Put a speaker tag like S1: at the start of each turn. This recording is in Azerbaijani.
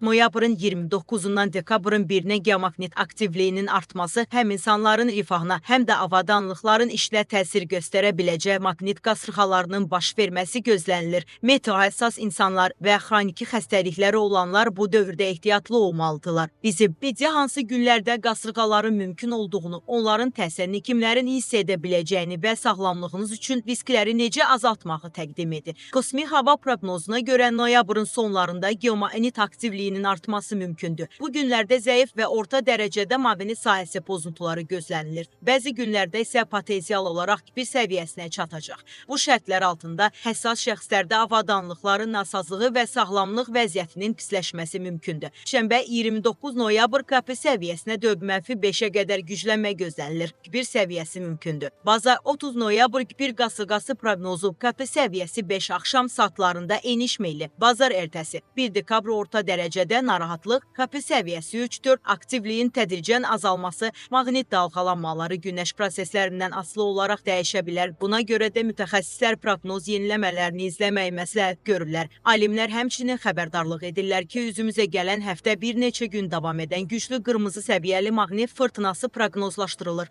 S1: Noyabrın 29-undan dekabrın 1-nə geomaqnit aktivliyinin artması həm insanların rifahına, həm də avadanlıqların işinə təsir göstərə biləcək maqnit qasırğalarının baş verməsi gözlənilir. Meteo həssas insanlar və xroniki xəstəlikləri olanlar bu dövrdə ehtiyatlı olmalıdırlar. Bizim video hansı günlərdə qasırğaların mümkün olduğunu, onların təsirini kimlərin hiss edə biləcəyini və sağlamlığınız üçün riskləri necə azaltmağı təqdim edir. Kosmik hava proqnozuna görə noyabrın sonlarında geomaqnit aktivliyinin artması mümkündür. Bu günlərdə zəif və orta dərəcədə maqnit sahəsi pozuntuları gözlənilir. Bəzi günlərdə isə potensial olaraq bir səviyyəsinə çatacaq. Bu şərtlər altında həssas şəxslərdə avadanlıqların nasazlığı və sağlamlıq vəziyyətinin pisləşməsi mümkündür. Şənbə 29 noyabr KP səviyyəsinə 4-5-ə qədər güclənmə gözlənilir. Bir səviyyəsi mümkündür. Bazar 30 noyabr bir qasırğası proqnozu KP səviyyəsi 5 axşam saatlarında eniş meyli. Bazar ertəsi 1 dekabr orta dərəcədə narahatlıq, KP səviyyəsi 3-4, aktivliyin tədricən azalması, maqnit dalğalanmaları günəş proseslərindən asılı olaraq dəyişə bilər. Buna görə də mütəxəssislər proqnoz yeniləmələrini izləməyi məsləhət görürlər. Alimlər həmçinin xəbərdarlıq edirlər ki, üzümüzə gələn həftə bir neçə gün davam edən güclü qırmızı səviyyəli maqnit fırtınası proqnozlaşdırılır.